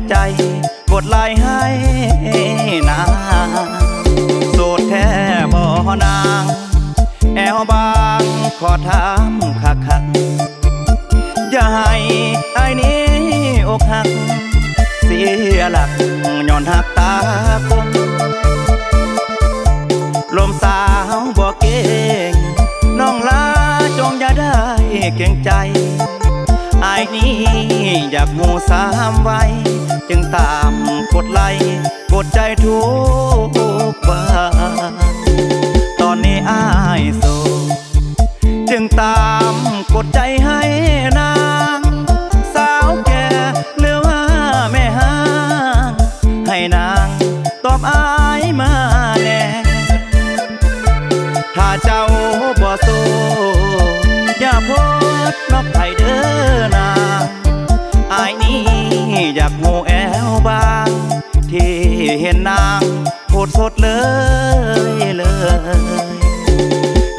ໃຈກົດໄລໃຫ້ນາງ ໂສດແທ້ບໍ່ນາງ ແອວບາງຂໍຖາມຄັກໆ ຢ່າໃຫ້ອ້າຍນີ້ອົກຫັກ ເສຍຫຼັກຍ້ອນຮັກຕາຄົນ ລົມສາວບໍ່ເກັ່ງ ນ້ອງລາຈົ່ງຢ່າໄດ້ເກັ່ງໃຈ ອ້າຍນີ້ຢາກຮູ້ສາມໄວ ຈຶ່ງຕາມກົດໄລກົດໃຈທຸກວັນ ຕອນນີ້ອ້າຍໂສດ ຈຶ່ງຕາມກົດໃຈໃຫ້ນາງ ສາວແກ່ ຫຼືວ່າແມ່ຮ້າງ ໃຫ້ນາງຕອບອ້າຍມາແດ່ ຖ້າເຈົ້າບໍ່ໂສດ ຢ່າໂພດບລັອກໃຜເດີນາງ ອ້າຍນີ້ຢາກຮູ້ແອວບາງ ທີ່ເຫັນນາງໂພດສົດເລີຍເລີຍ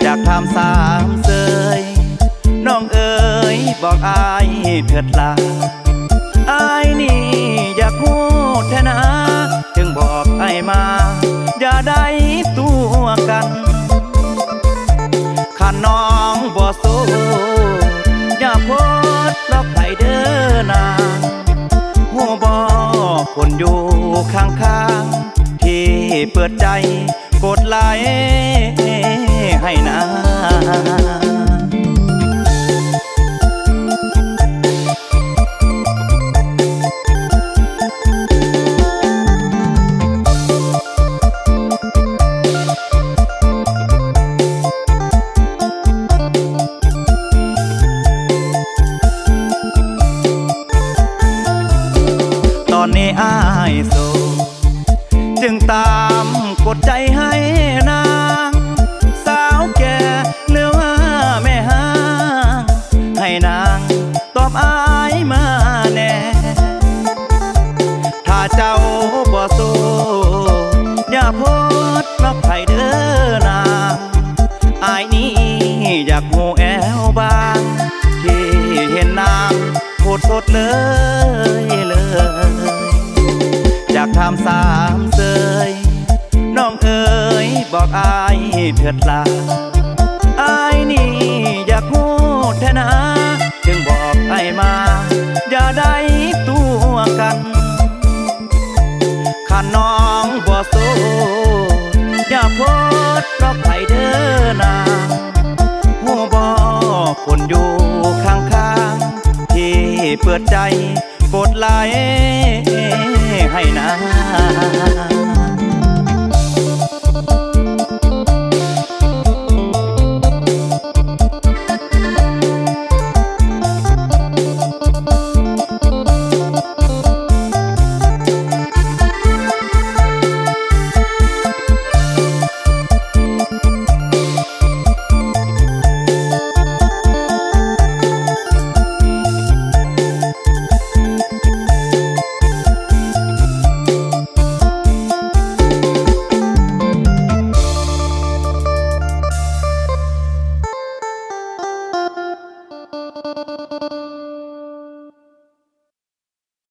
ຢາກຖາມສາມເຊີຍ ນ້ອງເອີຍບອກອ້າຍເຖີດລາ ອ້າຍນີ້ຢາກຮູ້ແທ້ນາ ຈຶ່ງບອກອ້າຍມາ ຢ່າໄດ້ຕົວະກັນ ຄັນນ້ອງບໍ່ໂສດ ຢ່າໂພດບລັອກໃຜເດີນາ ຮູ້ບໍ່ຄົນຢູ່ຂ້າງໆ ທີ່ເປີດໃຈກົດໄລໃຫ້ນາງ ຕອນນີ້ອ້າຍໂສດ ຈຶ່ງຕາມກົດໃຈໃຫ້ນາງ ສາວແກ່ ຫຼືວ່າແມ່ຮ້າງ ໃຫ້ນາງຕອບອ້າຍມາແດ່ ຖ້າເຈົ້າບໍ່ໂສດ ຢ່າໂພດບລັອກໃຜເດີນາງ ອ້າຍນີ້ຢາກຮູ້ແອວບາງ ທີ່ເຫັນນາງໂພດສົດເລີຍເລີຍ ຢາກຖາມສາມເຊີຍ ນ້ອງເອີຍບອກອ້າຍເທີດລາ ອ້າຍນີ້ຢາກຮູ້ແທ້ນາ ຈຶ່ງບອກອ້າຍມາ ຢ່າໄດ້ຕົວະກັນ ຄັນນ້ອງບໍ່ໂສດ ຢ່າໂພດບລັອກໃຜເດີນາ ຮູ້ບໍ່ຄົນຢູ່ຂ້າງໆ ທີ່ເປີດໃຈກົດໄລ